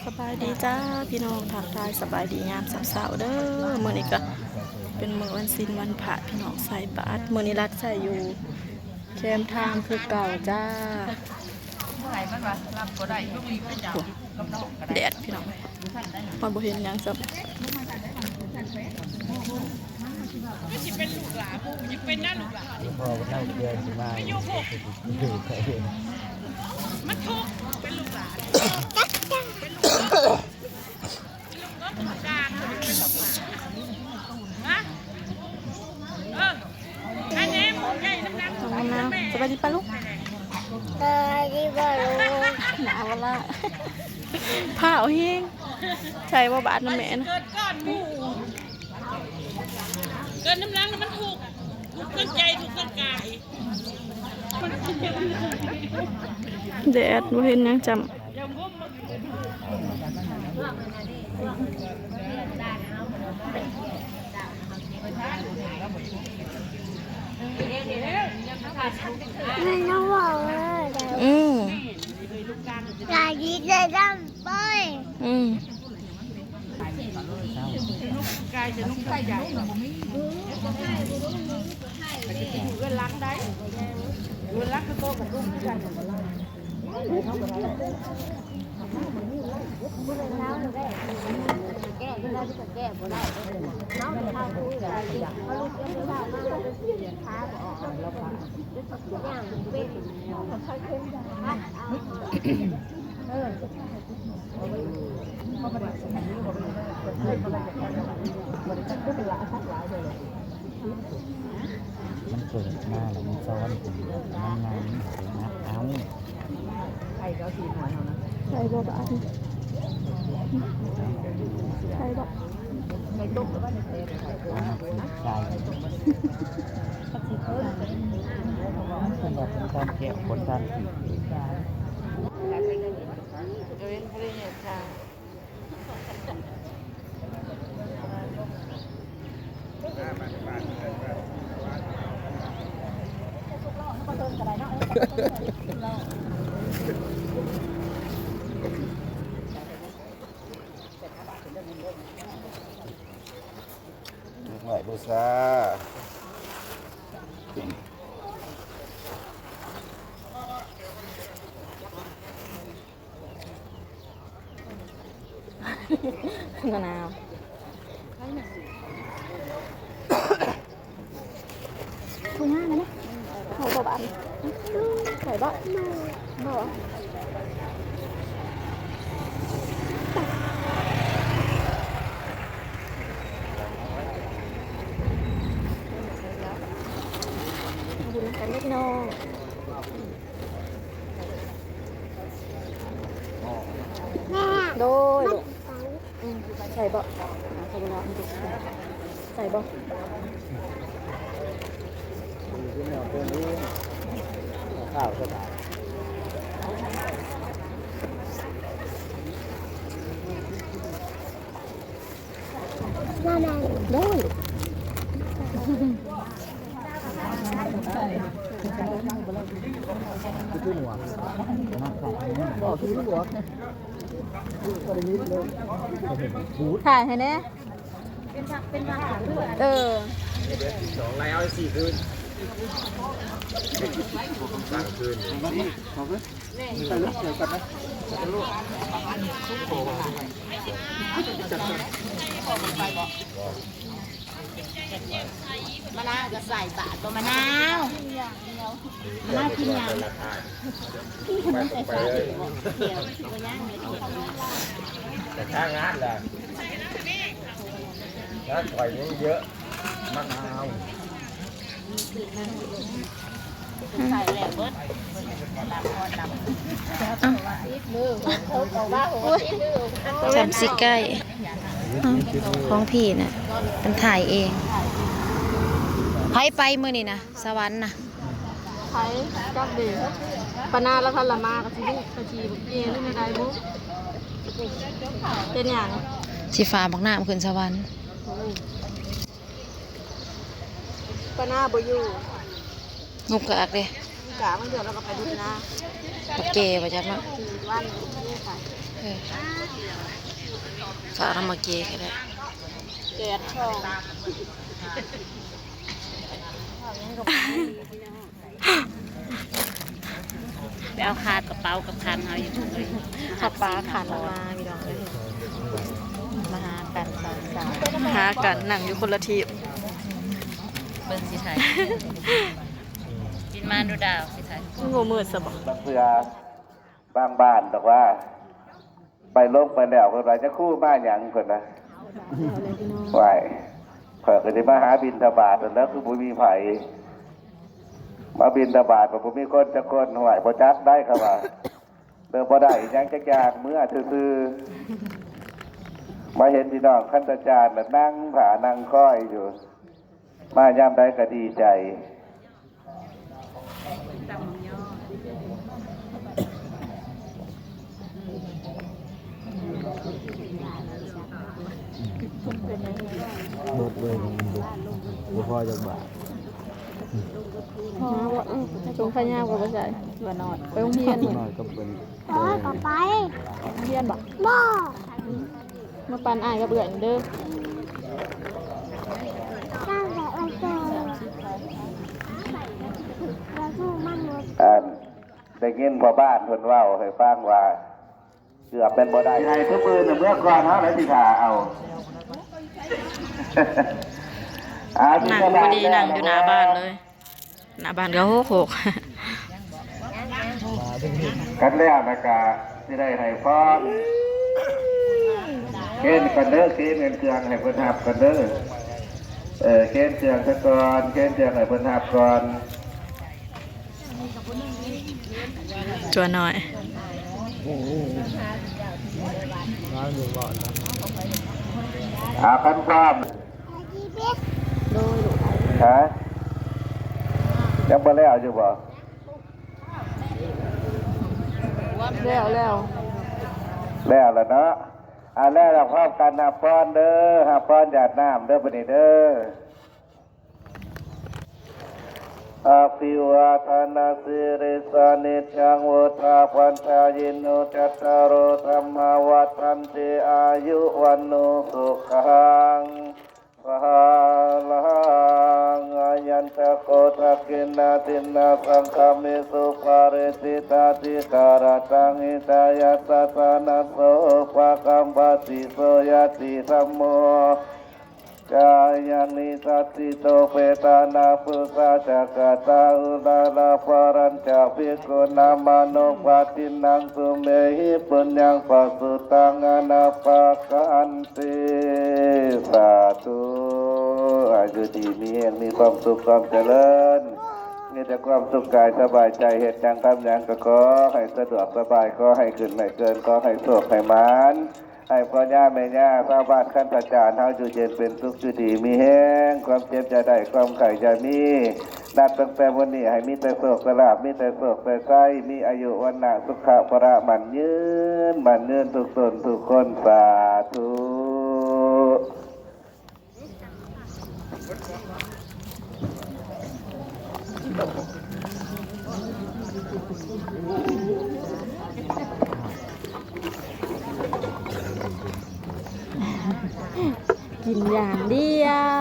ສະບາຍດີຈ້າພີ່ນ້ອງ ທັກທາຍສະບາຍດີຍາມເຊົ້າໆເດີ້. ມື້ນີ້ກໍເປັນມື້ວັນສິນວັນພະ ພີ່ນ້ອງໃສ່ບາດ. ມື້ນີ້ລັດໃຊ້ຢູ່ແຄມທາງຄືເກົ່າຈ້າ. ໂອ້ ແດດພີ່ນ້ອງ ຮອດບໍ່ເຫັນຫຍັງຊ້ຳ. ຄືຊິເປັນລູກຫຼານ ບໍ່ຢາກເປັນນະລູກຫຼານ ພໍ່ເຖົ້າເທື່ອຊິມາ ມັນທຸກ ເປັນລູກຫຼານ ເປັນລູກເຂຍ ເປັນລູກເຂຍ ເປັນລູກການ ເປັນລູກຫຼານ ຮະ ເອີ ອັນນີ້ໃຫຍ່ນຳກັນ ສະບາຍດີປ້າລູກ ສະບາຍດີປ້າລູກ ໜາວລະ ພ້າວແຮງ ໃສ່ບໍ່ບາດນຳແມ່ນະ ເກີດກ່ອນໝູ່ ເກີດນຳຫຼັງມັນທຸກ ທຸກທັງໃຈ ທຸກທັງກາຍ ແດດບໍ່ເຫັນຫຍັງຈ້ຳ. ອືມ ອືມ ກາຍເປັນລູກໃຫຍ່ ເຮືອນຫຼັງໃດ ເຮືອນຫຼັງຄືໂຕກັບລູກຄືກັນ ແກ້ບໍ່ໄດ້ ເຮົາເປັນເຮົາຜູ້ໃດ ເຮົາລຸກຂຶ້ນມາ ເຮົາເປັນ ມັນເກີດມາແລ້ວມັນຊ້ອນ ມັນງາມ ມັນໄປນັບເອົາ ໃສ່ບໍ່ບາດ ໃສ່ບໍ່ ໃສ່ຕົກ ໃສ່ ມັນເປັນການແກະຜົນການ ໄຫວ້ບູຊາ. ໜາວ ທຸງຫານະ ເອົາບໍ່ບາດ ໃສ່ບໍ່ ບໍ່ ເອົາບຸນນຳກັນເດີພີ່ນ້ອງ. ແມ່ ໂດຍ ອືມ ໃສ່ບໍ່ ໃສ່ບໍ່ ໂດຍ ຖ່າຍໃຫ້ແດ່ ເອີ ສອງໄລ່ເອົາສີ່ຄືນ ສາມຄືນ. ມະນາວກໍໃສ່ບາດບໍ່ ມະນາວ ມະນາວກິນຫຍັງ ແຕ່ຖ້າງານລະ ງານຂ້ອຍຍັງເຍອະ ມະນາວ. ໃສ່ແລ້ວເບິດ ເອົາ ຈຳຊິໃກ້ ຂອງພີ່ນະ ເພິ່ນຖ່າຍເອງ. ໃຜໄປມື້ນີ້ນະ ສະຫວັນນະ? ໃຜ ຈັກເດ ປານາລະທັນລະມາ ກະຊິລູກກະຊິເກຫຼືແນວໃດບຸ ເປັນຫຍັງ ຊິຝາກບັກນ້ຳຂຶ້ນສະຫວັນ. ປານາບໍ່ຢູ່ ນຸກກະອັກເດ້ ກະມັນເດືອນລະກະໄປດຸດນາ ບັກເກວ່າຈັກເນາະ ວັນເດໄປ. ເອີ ສາວນຳມາເກກໍໄດ້ ແຈກຂອງ ໄປເອົາຄາດກະເປົາກັບຄັນເຮົາຢູ່ພຸ້ນເລີຍ ເອົາປາຄັນມາພີ່ນ້ອງເອີຍ ມາຫາກັນຕອນເຊົ້າ ຫາກັນນັ່ງຢູ່ຄົນລະທີບ ເບິ່ງຊິຖ່າຍ ບິນມາດູດາວ ຊິຖ່າຍ ມັນບໍ່ມືດຊະບໍ? ບາງເທື່ອ ບາງບ້ານດອກວ່າ ໄປລົງໄປແລ້ວ ເພິ່ນວ່າ ຈະຄູມາຫຍັງ ເພິ່ນນະ ຫວາຍ ຂ້ອຍກໍຊິມາຫາບິນທະບາດຫັ້ນແຫຼ້ວ ຄືບໍ່ມີໃຜ ມາບິນທະບາດ ບໍ່ມີຄົນຈັກຄົນ ຫວາຍ ບໍ່ຈັກໄດ໋ ເຂົາວ່າ ເລີຍບໍ່ໄດ້ອີ່ຫຍັງຈັກຢ່າງ ເມືອຊື່ໆ ມາເຫັນພີ່ນ້ອງຄັນຕະຈານນະ ນັ່ງຖ້ານັ່ງຄອຍຢູ່ ມາຍາມໃດກໍດີໃຈ. ໝົດເລີຍ ບໍ່ພໍຈັກບາດ ພໍບໍ່? ເອີ ຖົງຂາຍາວກໍບໍ່ໃສ່ ຕົວນ້ອຍ ໄປໂຮງຮຽນ ນ້ອຍກໍເປັນ ເອີ ກໍໄປ ໂຮງຮຽນບໍ? ບໍ່. ມາປັ່ນອ້າຍກັບເອື້ອຍເດີ ອັນ ໄດ້ຍິນພໍ່ບ້ານເພິ່ນເວົ້າໃຫ້ຟັງວ່າ ເກືອບແມ່ນບໍ່ໄດ້ ໃຫ້ຜູ້ອື່ນເມືອກ່ອນ ເຮົາໄດ້ຊິຖ້າເອົາ ນັ່ງພໍດີ ນັ່ງຢູ່ໜ້າບ້ານເລີຍ. ໜ້າບ້ານກໍໂຮກໆ ຄັນແລ້ວລະກະຊິໄດ້ໃຫ້ພອນ ເກນກ່ອນເດີ ເກນເຄື່ອງໃຫ້ເພິ່ນຮັບກ່ອນເດີ ເອີ ເກນເຄື່ອງຊະກ່ອນ ເກນເຄື່ອງໃຫ້ເພິ່ນຮັບກ່ອນ ຕົວນ້ອຍ ອາ ຄັນພ້ອມ ໂດຍ ຮະ? ຍັງບໍ່ແລ້ວຢູ່ບໍ່? ແລ້ວ ແລ້ວ ແລ້ວລະເນາະ ອາ ແລ້ວລະ ພ້ອມກັນຮັບພອນເດີ ຮັບພອນຫຍາດນ້ຳເດີ ບັດນີ້ເດີ. ອະພິວາທະນະສີລິສະ ນິດຈັງ ວຸດທາປັດຈາຍິໂນ ຈັດຕາໂຣ ທຳມາ ວັດທັນຕິ ອາຍຸ ວັນໂນ ສຸຂັງ ພະລັງ ອາຍັນຈະໂກ ທັກຂິນາທິນນາ ສັງຄະເມ ສຸປາເຣ ສິດຖາທິກາລະຕັງ ຫິຕາຍະ ຕັດຖານະໂສ ປະກຳປະຕິ ໂສ ຍະຕິ ທຳໂມ ຈາຍັງນິທັດສິໂຕ ເປຕານາປຸສາຈັກກະຕາ ອຸລາລາ ປະລັນຈະ ພິກຂຸນາມານຸປະທິນນັງ ສຸເມຫິ ປຸນຍັງ ປະສຸຕັງ ອະນະປະກັນຕິ ສາທຸ ໃຫ້ຢູ່ດີມີແຮງ ມີຄວາມສຸກຄວາມຈະເລີນ ມີແຕ່ຄວາມສຸກກາຍສະບາຍໃຈ ເຮັດຫຍັງທຳຫຍັງກໍຂໍໃຫ້ສະດວກສະບາຍ ຂໍໃຫ້ຂຶ້ນໃຫ້ເກີນ ຂໍໃຫ້ໂຊກໃຫ້ໝານ ໃຫ້ພໍ່ຍ່າແມ່ຍ່າຊາວບ້ານຄັນທະຈານເຮົາຢູ່ເຢັນເປັນສຸກ ຢູ່ດີມີແຮງ ຄວາມເຈັບຢ່າໄດ້ ຄວາມໄຂ້ຢ່າມີ ນັບຕັ້ງແຕ່ມື້ນີ້ໃຫ້ມີແຕ່ໂຊກແຕ່ລາບ ມີແຕ່ໂຊກແຕ່ໄຊ ມີອາຍຸວັນນະສຸຂະພະລະໝັ້ນຍືນ ໝັ້ນຍືນທຸກຕົນທຸກຄົນ ສາທຸ. ກິນຢ່າງດຽວ.